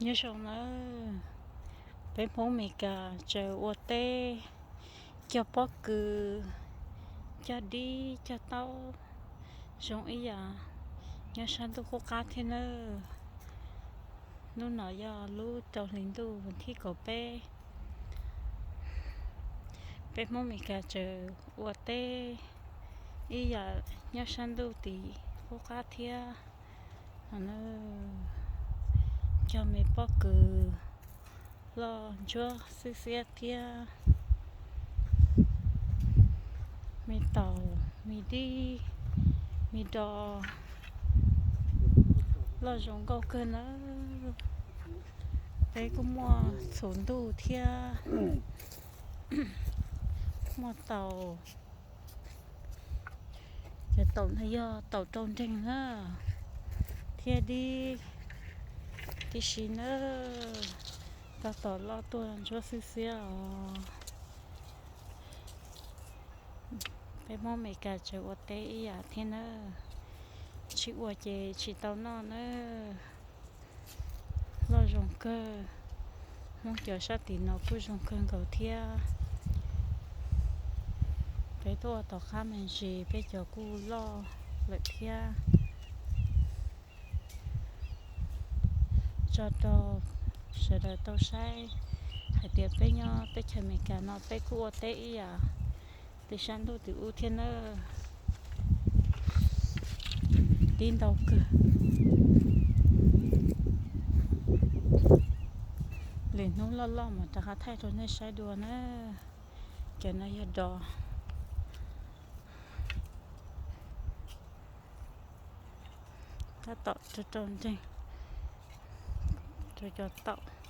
Nyob zoo nawb, peb Hmoob Meskas tsaws ua teb, cog pob kws, cog dib, cog taub, zoo ib yam nyob sab ntuj qub qab thiab nawb. Hnub no yog lub rau hli ntuj vas thib kaum peb. Peb Hmoob Meskas tsaws ua teb ib yam nyob sab ntuj tim qub qab thiab. Cog me pob kws loj ntsuab xwb xiab thiab. Me taum, me dib, me do loj zoo nkauj kawg nawb. Peb kuj muaj txhuv ntuj thiab, muaj taum. Cov taum no yog taum rau nreeg na, thiab dib tib si nawb. Tab tom loj tuaj ntsuab xwb xiab os. Peb Hmoob Meskas tsaws ua teb ib yam thiab nawb. Tsis ua ces tsis tau noj nawb. Loj zoo kawg. Hmoob cov sab tim no kuj zoo kawg nkaus thiab. Peb tuaj ua tom qab me ntsis peb cov kuj loj lawm thiab. Tso rau sawv daws tau saib hais tias peb nyob teb chaws Amelikas no peb kuj ua teb ib yam li sab ntuj tim ub thiab nawb. Tib ntau kawg. Lwm hnub loj loj mam rov qab thaij rau nej saib dua na. Cov no yog dos. Tab tom rau rau nreeg rau cov taum.